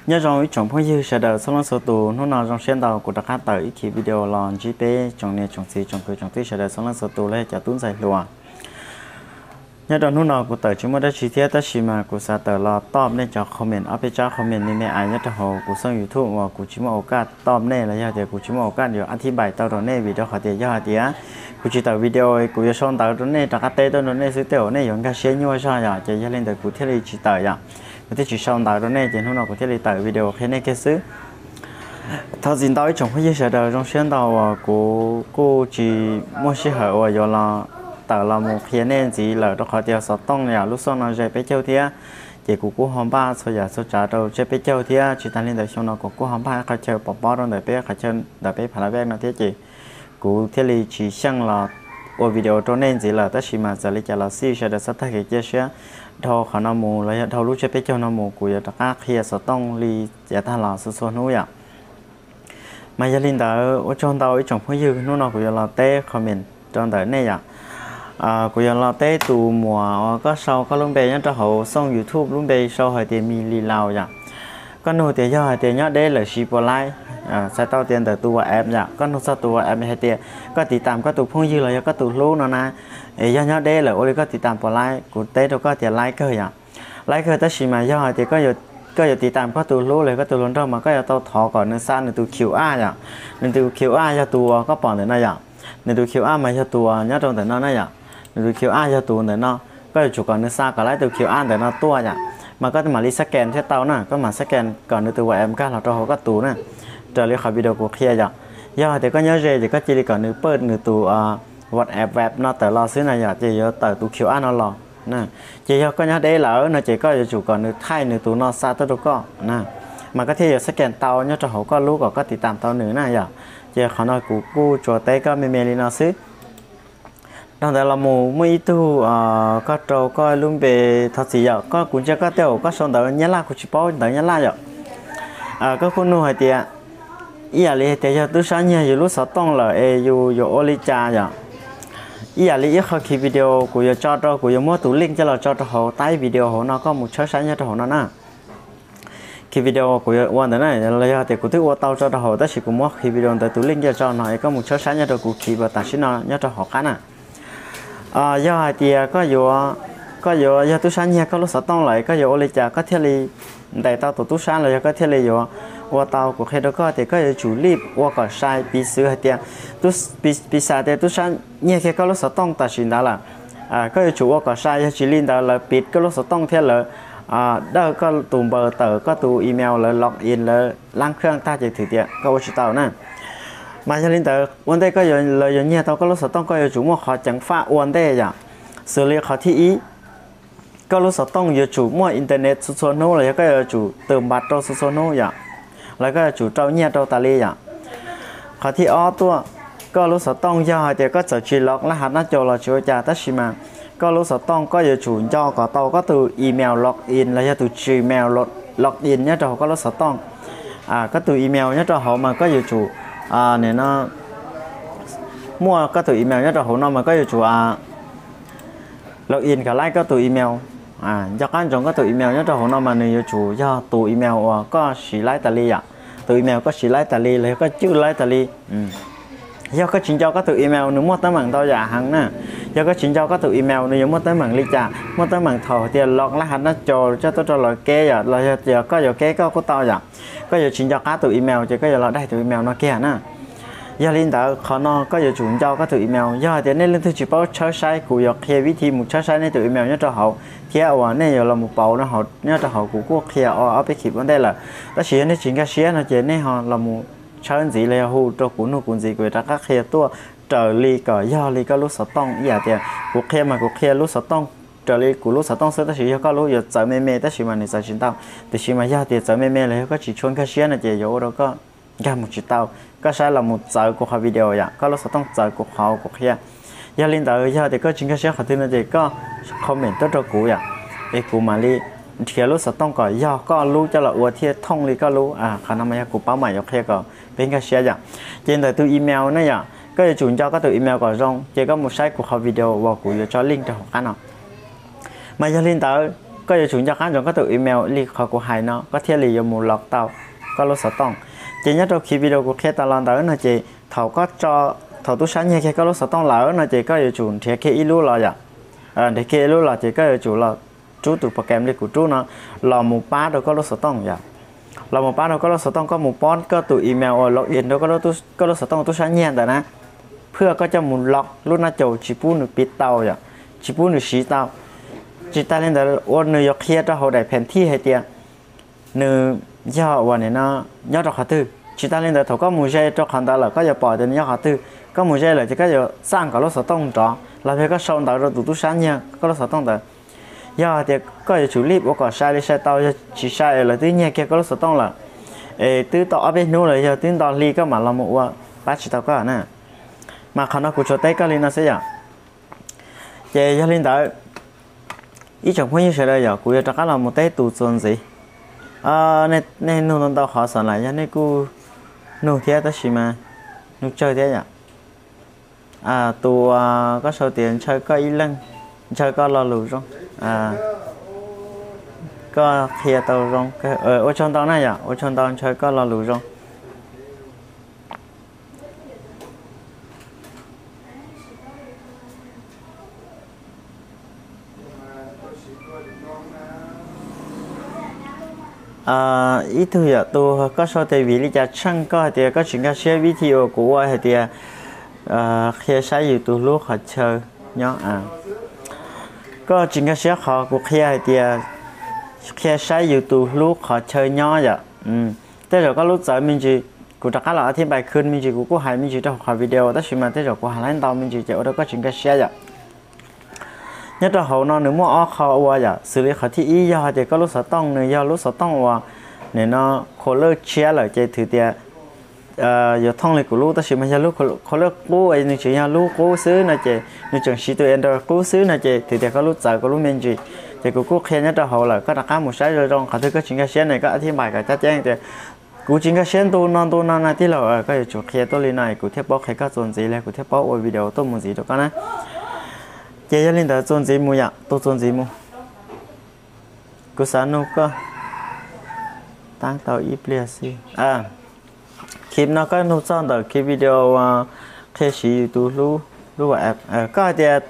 Nyob zoo ib tsoom phooj ywg sawv daws txhua leej txhua tus, hnub no zoo siab ntau kuv rov qab tawm ib khiv video los ntsib peb tsoom niam tsoom txiv tsoom kwv tsoom tij sawv daws txhua leej txhua tus los yog cov tub ntxhais hluas nyob rau hnub no kuv tawm tsis muaj dab tsi thiab, tab sis mas kuv xav tawm los toj nej cov comment, ob peb tsab comment me me ais nyob rau hauv kuv xoj YouTube uas kuv tsis muaj ua kaj toj nej los yog tias kuv tsis muaj ua kaj yuav a thib npais tau rau nej, vim rau qhov tias yog hais tias kuv tsis tawm video kuv yuav sau ntawv rau nej rov qab teb tuaj rau nej xwb tej zaum nej yuav nkag siab nyuaj zog yom, ces yog li ntawd kuv thiaj li tsis tawm yom. Kuv thiaj tsis sau ntawv rau nej, ces hnub no kuv thiaj li tawm video qhia nej kiag xwb. Thov txim ntau ib tsoom phooj ywg sawv daws, zoo siab ntau uas kuv kuj tsis muaj sij hawm uas yuav los tawm los mus qhia nej ntxiv lawm, rau qhov tias xov tooj yom, lub xoj no ze peb caug thiab, ces kuv kuj ho npaj txhua yam txhua tsav rau tsiab peb caug thiab. Tsis tas li ntawd xyoo no kuv kuj ho npaj qhov chaw pov pob rau ntawm peb qhov chaw ntawm peb phav la vej no thiab, ces kuv thiaj li tsis xyeej los ua video rau nej ntxiv lawm. Tab sis mas txawm li cas los xij sawv daws txhob tag kev cia siab, dhau qhov no mus los yog dhau lub tsiab peb caug no mus kuv yuav rov qab qhia xov tooj li yav tag los txhua txhua hnub yom. Mas yog li ntawd ua tsaug ntau ib tsoom phooj ywg, hnub no kuv yuav los teb comment rau ntawm nej yom. Kuv yuav los teb tus muam uas koj sau koj lub npe nyob rau hauv xoj YouTube, lub npe sau hais tias Mis Lis Laus yom. Koj nug tias yog hais tias nyob deb lawm siv puas laib, txhais tau tias ntawm tus WhatsApp yom, koj nug txog tus WhatsApp hais tias koj tiv tam koj tus phooj ywg los yog koj tus hlub no na, es yog nyob deb lawm ua li koj tiv tam puas laib, kuv teb rau koj tias laib kawg yom. Laib kawg, tab sis mas yog hais tias koj yuav tiv tam koj tus hlub los koj tus hluas nraug mas koj yuav tau thov kom nws xa nws tus QR yom. Nws tus QR yog tus uas koj pom ntawm no yom. Nws tus QR mas yog tus uas nyob rau ntawm no na yom. Nws tus QR yog tus ntawm no, koj yuav tsum kom nws xa kom laib tus QR ntawm no tuaj yom, mas koj mam li scan thiaj tau na, koj mam scan kom nws tus WhatsApp nkag los rau hauv koj tus na, raws li qhov video kuv qhia yom. Yog hais tias koj nyob ze ces koj cia li kom nws pawj nws tus WhatsApp web no tawm los xwb na yom, ces yuav tawm tus QR no los. Ces yog koj nyob deb lawm no ces koj yuav tsum kom nws thaij nws tus no xa tuaj rau koj na, mas koj thiaj yuav scan tau nyob rau hauv koj lub kom koj tiv tam tau nws na yom. Ces qhov no kuv kuj tsuas teb koj me me li no xwb. Dhau ntawd los mus muaj ib tug, koj rau koj lub npe, thov txim yom, koj kuv ntsia koj tej zaum koj sau ntawv Nyab Laj kuv tsis paub ntawv Nyab Laj yom. Koj kuj nug hais tias ib yam li hais tias yog tub sab nyiag yus lub xov tooj lawm es yus yuav ua li cas yom. Ib yam li ib qho khi video kuv yuav tso rau, kuv yuav muab tus link coj los tso rau hauv taib video hauv no, koj mus tshawb saib nyob rau hauv no na. Khi video kuv yuav ua ntawd na, los yog tias kuv twb ua tau tso rau hauv tab sis kuv muab khi video ntawd tus link coj tso no es koj mus tshawb saib nyob rau kuv khi tam sim no nyob rau hauv qab na. Yog hais tias koj yuav, koj yuav yog tub sab nyiag koj lub xov tooj lawm koj yuav ua li cas koj thiaj li ntes tau tus tub sab los yog koj thiaj li yuav ua tau, kuv qhia rau koj tias koj yuav tsum lij ua kom sai. Piv xwv hais tias, piv xwv tias tub sab nyiag kiag koj lub xov tooj tam sim ntawd lawm, koj yuav tsum ua kom sai, yog tsis li ntawd lawv piv koj lub xov tooj thiab lawv dawj koj tus npawb tawm koj tus email, lawv log in, lawv lab kheej tag ces thwm tias koj ua tsis tau na. Mas yog li ntawd ua ntej koj, lawv yuav nyiag tau koj lub xov tooj koj yuav tsum muaj qhov ceev faj ua ntej yom. Xws li qhov thib ib, koj lub xov tooj yuav tsum muaj internet txhua txhua hnub los yog koj yuav tsum tws npas rau txhua txhua hnub yom, los koj yuav tsum rau nyiaj rau tas li yom. Qhov thib ob tuaj, koj lub xov tooj yog hais tias koj txawm tsis log laj hav nab cau los tsis ua cas, tab sis mas koj lub xov tooj koj yuav tsum nco kom tau koj tus email log in los yog tus Gmail log in nyob rau hauv koj lub xov tooj. Koj tus email nyob rau hauv mas koj yuav tsum, nim no muaj koj tus email nyob rau hauv no mas koj yuav tsum log in kom laib koj tus email. Nco qab ntsoov koj tus email nyob rau hauv no mas nws yuav tsum yog tus email uas koj siv laib tas li yom. Tus email koj siv laib tas li los yog koj cwj laib tas li. Yog koj tsis nco koj tus email nws muaj teeb meem ntau yam heev na. Yog koj tsis nco koj tus email nws yuav muaj teeb meem li cas, muaj teeb meem thaum tias log laj hav nab cau coj tuaj rau lawv keb yom, los yog tias koj yuav keb koj kuj tau yom. Koj yuav tsis nco qab tus email ces koj yuav los daig tus email no kiag na. Yog li ntawd qhov no koj yuav tsum nco koj tus email. Yog hais tias nej leej twg tsis paub tshawb saib, kuv yuav qhia vib thi mus tshawb saib nej tus email nyob rau hauv, thiab uas nej yuav los mus pauv nyob rau hauv, kuv kuj qhia ob peb khi ua ntej lawm. Tab sis yog nej tsis nkag siab no ces nej ho los mus tshawb ntxiv los yog hu rau kuv nug kuv ntxiv, kuv yuav rov qab qhia tuaj raws li kom yog li koj lub xov tooj ib yam tias kuv qhia mas kuv qhia lub xov tooj raws li kuv lub xov tooj xwb, tab sis yog koj lub yuav txawv me me tab sis mas nws txawv tsis ntau. Tiam sis mas yog tias txawv me me los yog koj tsis tshua nkag siab no ces yuav ua rau koj nkag mus tsis tau. Koj saib los mus txawv kuv qhov video yom, koj lub xov tooj txawv kuv qhov kuv qhia. Yog li ntawd yog tias koj tsis nkag siab qhov twg no ces koj comment tuaj rau kuv yom, es kuv mam li nrhiav lub xov tooj kom yog koj lub coj los ua thiaj thooj li koj lub. Qhov no mas yog kuv paub mam yuav qhia kom peb nkag siab yom. Ces ntawm tus email ne yom, koj yuav tsum nco koj tus email kom zoo, ces koj mus saib kuv qhov video uas kuv yuav tso link rau hauv qab no. Mas yog li ntawd, koj yuav tsum nco qab ntsoov koj tus email li qhov kuv hais no koj thiaj li yuav mus log tau koj lub xov tooj. Ces nyob rau khi video kuv qhia tas los ntawd no ces thaum koj tso, thaum tub sab nyiag kiag koj lub xov tooj lawm no ces koj yuav tsum nrhiav kiag ib lub los yom. Nrhiav kiag ib lub los ces koj yuav tsum los rub tus program li kuv rub no los mus pab rau koj lub xov tooj yom. Los mus pab rau koj lub xov tooj, koj mus pob koj tus email uas log in rau koj lub xov tooj tub sab nyiag ntawd na, phwj koj coj mus log lub nab caus tsis pub nws piv tau yom, tsis pub nws siv tau. Tsis tas li ntawd ua nws yuav qhia rau hauv daim phem thij hais tias nws yog uas nim no nyob rau qhov twg. Tsis tas li ntawd thaum koj mus ze rau qhov ntawd lawm koj yuav pom tias nws nyob qhov twg. Koj mus ze lawm ces koj yuav xaj kom lub xov tooj nrov los yog koj sau ntawv rau tus tub sab nyiag koj lub xov tooj ntawd. Yog hais tias koj yuav tsum lij ua kom sai li sai tau, yog tsis sai es lawv twb nyiag kiag koj lub xov tooj lawm es twb tau ob peb hnub los yog twb nto hli koj mam los mus ua, pab tsis tau koj na. Mas qhov no kuv tsuas teb koj li no xwb yom. Ces yog li ntawd, ib tsoom phooj ywg sawv daws yom, kuv yuav rov qab los mus teb tus txuas ntxiv. Nej nug ntau ntau qhov xom lawm yog nej kuj nug thiab tab sis mas nug tsawg thiab yom. Tus koj sau tias ntshaw koj ib leeg, ntshaw koj lo lus zoo, koj qhia tau zoo, ua tsaug ntau na yom, ua tsaug ntau, ntshaw koj lo lus zoo. Ib tug yom, tus koj sau tias vim li cas tsheej koj hais tias koj tsis nkag siab video kuv ua hais tias qhia saib yus tus hlub qhov chaw nyob. Koj tsis nkag siab qhov kuv qhia hais tias qhia saib yus tus hlub qhov chaw nyob yom. Tej zaum koj lub txawv me ntsis, kuv rov qab los a thib npais khwb me ntsis, kuv kuj hais me ntsis rau hauv qhov video tab sis mas tej zaum kuv hais laib ntau me ntsis ces ua rau koj tsis nkag siab yom. Nyob rau hauv no nws muaj ob qho ua yom, xws li qhov thib ib yog hais tias koj lub xov tooj nws yog lub xov tooj uas nim no color tshiab lawm ces thwm tias yuav thooj li kuv lub, tab sis mas yog lub color qub, nws tseem yog lub qub xwb no ces nws tseem siv tus Android qub xwb no ces thwm tias koj lub txawv koj lub me ntsis. Ces kuv kuj qhia nyob rau hauv lawm, koj rov qab mus saib zoo zoo, qhov twg koj tsis nkag siab ne koj a thib npais kom cab ceeb tias kuv tsis nkag siab ntu no ntu no na tij laug, koj yuav tsum qhia tuaj li no kuv thiaj paub qhia koj txuas ntxiv li, kuv thiaj paub ua video tuaj mus ntxiv rau koj na. Ces yog li ntawd txuas ntxiv mus yom, tus txuas ntxiv mus. Kuv xav nug koj tab tau ib pliag xwb. Khi no koj nug txog ntawm khi video qhia siv yus tus hlub, hlub app, koj hais tias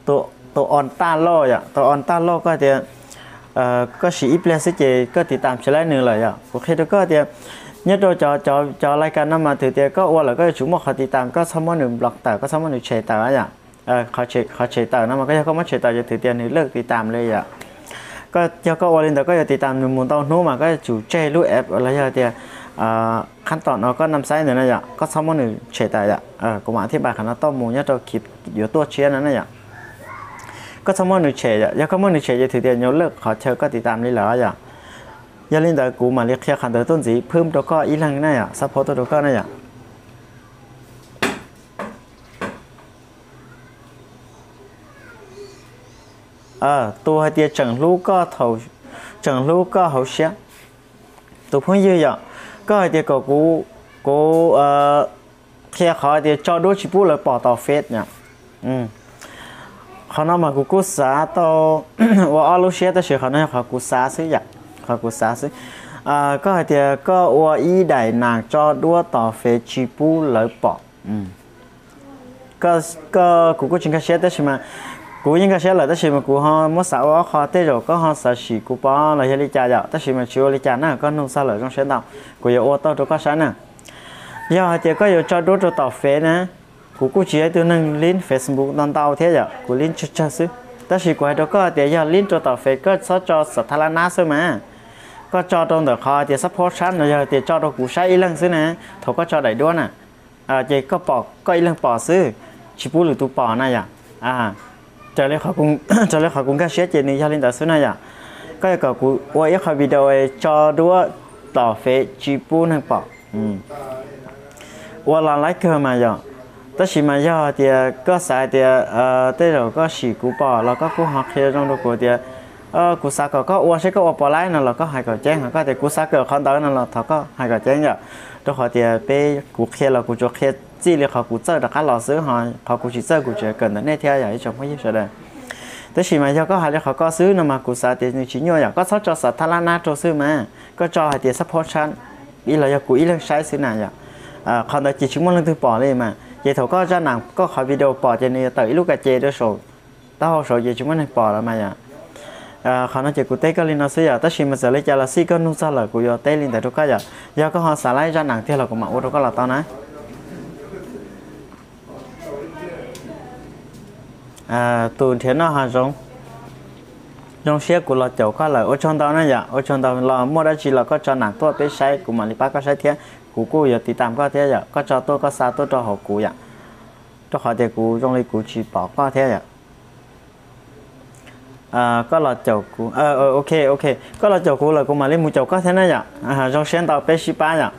tus on taj loj yom, tus on taj loj koj hais tias koj siv ib pliag xwb ces koj tiv tam tsis laib nws lawm yom. Kuv qhia rau koj tias nyob rau cov laj kas no mas thwm tias koj ua lawm koj yuav tsum muaj qhov tiv tam, koj txhob muab nws block tawm, koj txhob muab nws tshem tawm yom. Qhov tshem tawm no mas koj, yog koj muab tshem tawm ces thwm tias nws lwj tiv tam li yom. Koj, yog koj ua li ntawd koj yuav tiv tam nws mus ntau hnub mas koj yuav tsum tseg lub app los yog tias qhab tom no koj nam xaib ntawd na yom, koj txhob muab nws tshem tawm yom. Kuv mam thib npais qhov no tuaj mus nyob rau khi yuav tuaj tshiab no na yom. Koj txhob muab nws tshem yom, yog koj muab nws tshem ces thwm tias nws lwj qhov chaw koj tiv tam li lawm yom. Yog li ntawd kuv mam li qhia qhov ntawd tuaj ntxiv phwb rau koj ib leeg na yom, xab phob tuaj rau koj na yom. Tus hais tias tseem hlub koj thaum, tseem hlub koj hauv siab. Tus phooj ywg yom, koj hais tias kom kuv, kuv qhia qhov tias tso duab tsis pub lawv pom tom Face yom. Qhov no mas kuv kuj xav tau ua ob lub siab tab sis qhov no yog qhov kuv xav xwb yom, qhov kuv xav xwb. Koj hais tias koj ua ib daim nas tso duab tom Face tsis pub lawv pom. Koj, kuv kuj tsis nkag siab tab sis mas, kuv yeej nkag siab lawm tab sis mas kuv ho muab xav ua ob qho, tej zaum koj ho xav sim kuv pov los yog li cas yom, tab sis mas tsis ua li cas na, koj nug txog lawm zoo siab ntau, kuv yuav ua tau rau koj saib na. Yog hais tias koj yuav tso duab rau tom Face na, kuv kuj tsis yog ib tug neeg lib Facebook ntau ntau thiab yom, kuv lib tsawg tsawg xwb. Tab sis kuv hais rau koj tias yog lib rau tom Face koj txhob tso xav thab lab nab xwb mas, koj tso rau ntawm qhov tias xab phob tshab no, yog tias tso rau kuv saib ib leeg xwb na, thaum koj tso daim duab na, ces koj pom koj ib leeg pom xwb, tsis pub lwm tus pom na yom. Raws li qhov kuv nkag siab ces nws yog li ntawd xwb na yom. Koj yuav kom kuv ua ib qho video tso duab tom Face tsis pub neeg pom. Ua los laib kawg mas yom. Tab sis mas yog tias koj xav tias tej zaum koj sim kuv pom los koj kuj ho qhia zoo rau kuv tias kuv xav kom koj ua seb koj ua puas laib no los koj hais kom ceeb, ho koj tias kuv xav kawm qhov ntawd no los thov koj hais kom ceeb yom. Rau qhov tias peb, kuv qhia los kuv tsuas qhia txij li qhov kuv txawj rov qab los xwb, ho qhov kuv tsis txawj kuv tsis kawm ntawm nej thiab yom ib tsoom phooj ywg sawv daws. Tab sis mas yog koj hais li qhov ko xwb no mas kuv xav tias nws tsis nyuaj yom, koj txhob tso xav thab lab nab rau xwb mas, koj tso hais tias xab phob tshab ib los yog kuv ib leeg saib xwb na yom. Qhov ntawd ces tsis muaj leej twg pom li mas, ces thaum koj zaj nam koj qhov video pom ces nws yuav tawm ib lub ka ce rau saum taub hau saud ces tsis muaj neeg pom lawm mas yom. Qhov no ces kuv teb koj li no xwb yom, tab sis mas txawm li cas los xij koj nug txog lawm kuv yuav teb li ntawd rau koj yom. Yog koj ho xav laib zaj nam tiag los kuv mam ua rau koj los tau na. Tus nrhiav noj hav zoov, zoo siab kuv los caum koj lawm, ua tsaug ntau na yom, ua tsaug ntau, los muaj dab tsi los koj tso nam tuaj peb saib, kuv mam li pab koj saib thiab kuv kuj yuav tiv tam koj thiab yom, koj tso tuaj koj xa tuaj rau hauv kuv yom, rau qhov tias kuv zoo li kuv tsis pom koj thiab yom. Koj los caum kuv, ok, ok, koj los caum kuv lawm kuv mam li mus caum koj thiab na yom. Zoo siab ntau peb sib pab yom.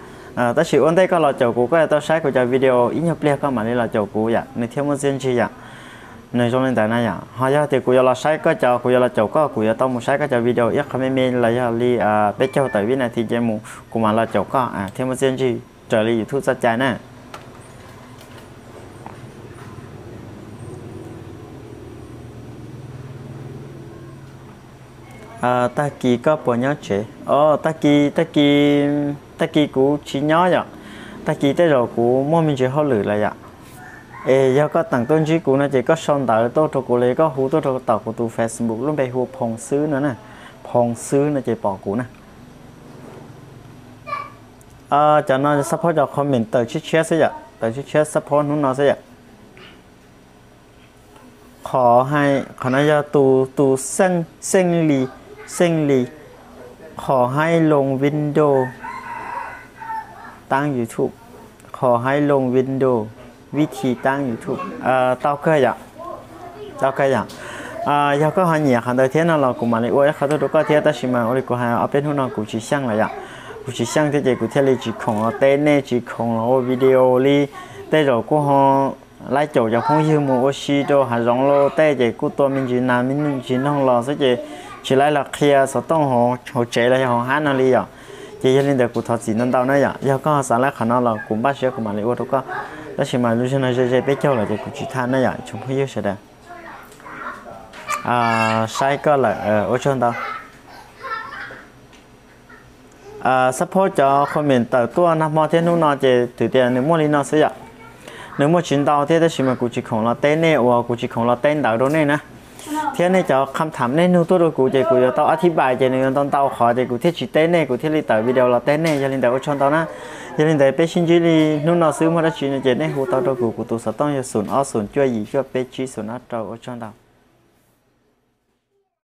Tab sis ua ntej koj los caum kuv koj yuav tau saib kuv cov video ib nyuag pliag koj mam li los caum kuv yom, nws thiaj muaj txiaj ntsig yom. Nws zoo li ntawd na yom, ho yog tias kuv yuav los saib koj cov, kuv yuav los caum koj, kuv yuav tau mus saib koj cov video ib qho me me los yog li peb caug tawm vib nas this ces mus kuv mam los caum koj thiaj muaj txiaj ntsig raws li YouTube txoj cai na. Tag kis koj puas nyob tsev? Tag kis, tag kis, tag kis kuv tsis nyob yom. Tag kis tej zaum kuv muaj me ntsis hauj lwm lawm yom. Es yog koj teem tuaj ntsib kuv no ces koj sau ntawv tuaj rau kuv los yog koj hu tuaj rau tom kuv tus Facebook lub npe hu ua Phoo Xwb no na. Phoo Xwb no ces pom kuv na. Cov no xab phob cov comment tawm tshiab tshiab xwb yom, tawm tshiab tshiab xab phob hnub no xwb yom. Qhov, qhov no yog tus, tus Xeej Li, Xeej Li, qhov hais loo video taab YouTube, qhov hais loo video vib thi taab YouTube. Tau kawg yom, tau kawg yom. Yog koj ho nyiam qhov ntawd thiab no los kuv mam li ua ib qho tuaj rau koj thiab, tab sis mas ua li kuv hais ob peb hnub no kuv tsis xyeej lawm yom. Kuv tsis xyeej thiab ces kuv thiaj li tsis khoom los teb nej, tsis khoom los ua video li. Tej zaum kuj ho laib caum cov phooj ywg mus ua si rau hav zoov los tej ces kuj tua me ntsis nas me ntsis noog los xwb ces tsis laib los qhia xov tooj hauv tsev los yog hauv hab no li yom. Ces yog li ntawd kuv thov txim ntau ntau na yom, yog koj xav laib qhov no los kuv npaj siab kuv mam li ua rau koj. Tab sis mas lub zog no ze ze peb caug lawm ces kuv tsis tham na yom, tsoom phooj ywg sawv daws. Saib koj lawm, ua tsaug ntau. Xab phob cov comment tawm tuaj nag hmo thiab hnub no ces twb tias nws muaj li no xwb yom. Nws muaj tsis ntau thiab tab sis mas kuv tsis khoom los teb nej uas kuv tsis khoom los teb ntawv rau nej na. Thiab nej cov kham tham nej nug tuaj rau kuv ces kuv yuav tau ab thib pais ces nws yuav ntau ntau qhov ces kuv thiaj tsis teb nej, kuv thiaj li tawm video los teb nej. Yog li ntawd ua tsaug ntau na. Yog li ntawd peb sib ntsib li hnub no xwb, muaj dab tsi no ces nej hu tau rau kuv, kuv tus xov tooj yog xoom ob xoom cuaj yim cuaj peb tsib xoom ob rau, ua tsaug ntau.